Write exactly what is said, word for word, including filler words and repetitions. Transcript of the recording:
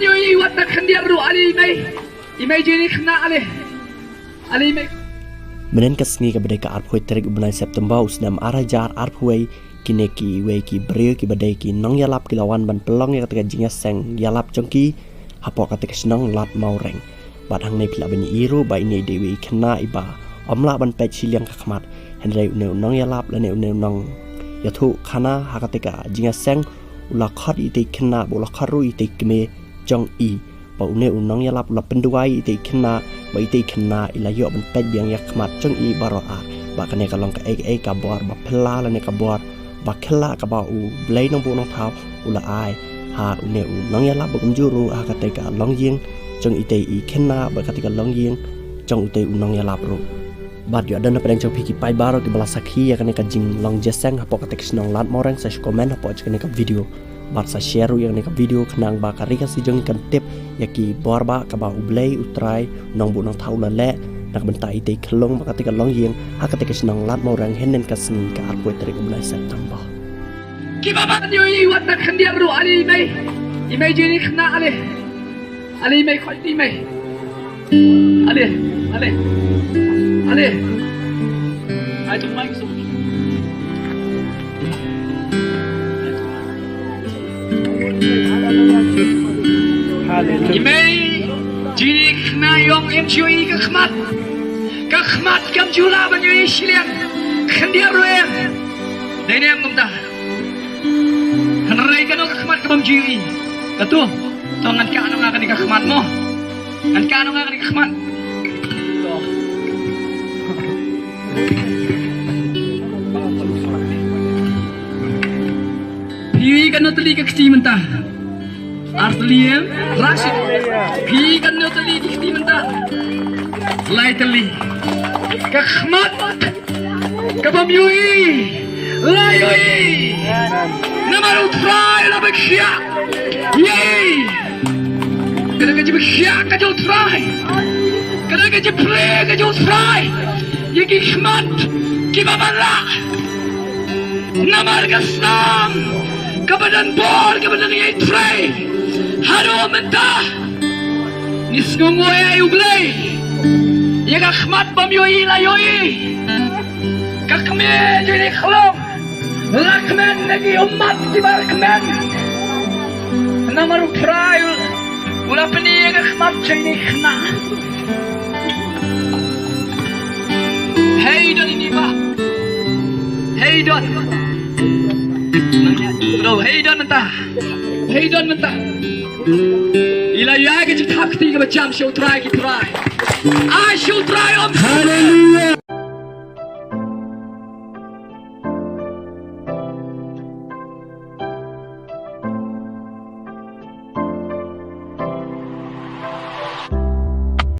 Ïohi wat ta khyndiat ruh, ale i mei. I mei jong i khynnah, ale. Ale i mei. Mynhynnin ka sngi kaba dei ka arphew tarik u bnai September u snem ar hajar arphew, kine kiwei ki briew kiba dei ki nongïalap ki la wan ban pynlong ïa kata ka jingïaseng ïalap jong ki hapoh kata ka shnong Lad Mawreng. Bad hangne phi lah ban ïohi ruh ba ine i dei iwei i khynnah iba ym lah ban peit shiliang ka khmat. Hynrei une u nongïalap lane une u nongïathuh khana ha kata ka jingïaseng u la khot ïa itei i khynnah bad u la khot ruh ïa itei i kmie jong i. Ba une u nongïalap u la pynduwai ïa itei i khynnah, ba itei i khynnah i la ïoh ban peit biang ïa ka khmat jong i baroh ar. Ba kane ka long kaei kaei ka bor ba phylla lane ka bor ba khylla kaba U Blei Nongbuh Nongthaw u la ai ha une u nongïalap, bad kumjuh ruh ha katei ka longïing jong itei i khynnah bad katei ka longïing jong utei u nongïalap ruh. Bad ïoh don hapdeng jong phi ki paidbah ruh kiba la sakhi ïa kane ka jinglong jingïaseng hapoh katei ka shnong Lad Mawreng, sa shu comment hapoh jong kane ka video. Bad sa share ruh ïa kane ka video khnang ba ka Ri Khasi jong ngi kan tip ïa ki bor ba kaba U Blei U Trai Nongbuh Nongthaw u la leh na ka bynta itei i khyllung bad katei ka longïing ha katei ka shnong Lad Mawreng hynnin ka sngi ka arphew tarik u bnai September. Kiba ban ïohi wat ta khyndiat ruh, ale i mei. I mei jong i khynnah, ale. Ale i mei, khot i mei. Ale, ale. Ale. Ai tu mai so. Haleluya. I mei jong i khynnah, ïoh im ju ïohi ka khmat. Ka khmat kam ju lah ban ïohi shiliang. Khyndiat ruh em. Dei ne em kumta. Hynrei kano ka khmat ka bym ju ïohi? Kato, to ngan kah noh nga kane ka khmat mo. Ngan kah noh nga kane ka khmat. Phi ïohi katno tylli ka kti mynta? Ar tylli em? Rashid. Phi ïohi katno tylli ka kti mynta? Lai tylli. Ka khmat ka bym ïohi, la ïohi. Namar U Trai u la pynkhiah ïa i. Ka dei ka jingpynkhiah ka jong U Trai. Ka dei ka jingpynkhiah ka jong U Trai ïa ki khmat kiba ban lah. Namar ka snam kaba don bor kaba don ïa U Trai. Haduh mynta ngi sngewnguh ïa U Blei. Ïa ka khmat bym ïohi la ïohi. Ka kmie jong i khyllung la kmen na ki ummat kiba kmen. Namar U Trai u la pyni ïa ka khmat jong i khynnah. Hei don ini ba. Hei don. Bro, hei don mynta. Hei don mynta. I la ïa ka jingthap kti kaba jam sha U Trai ki trai. Ai sha U Trai ym. Haleluya.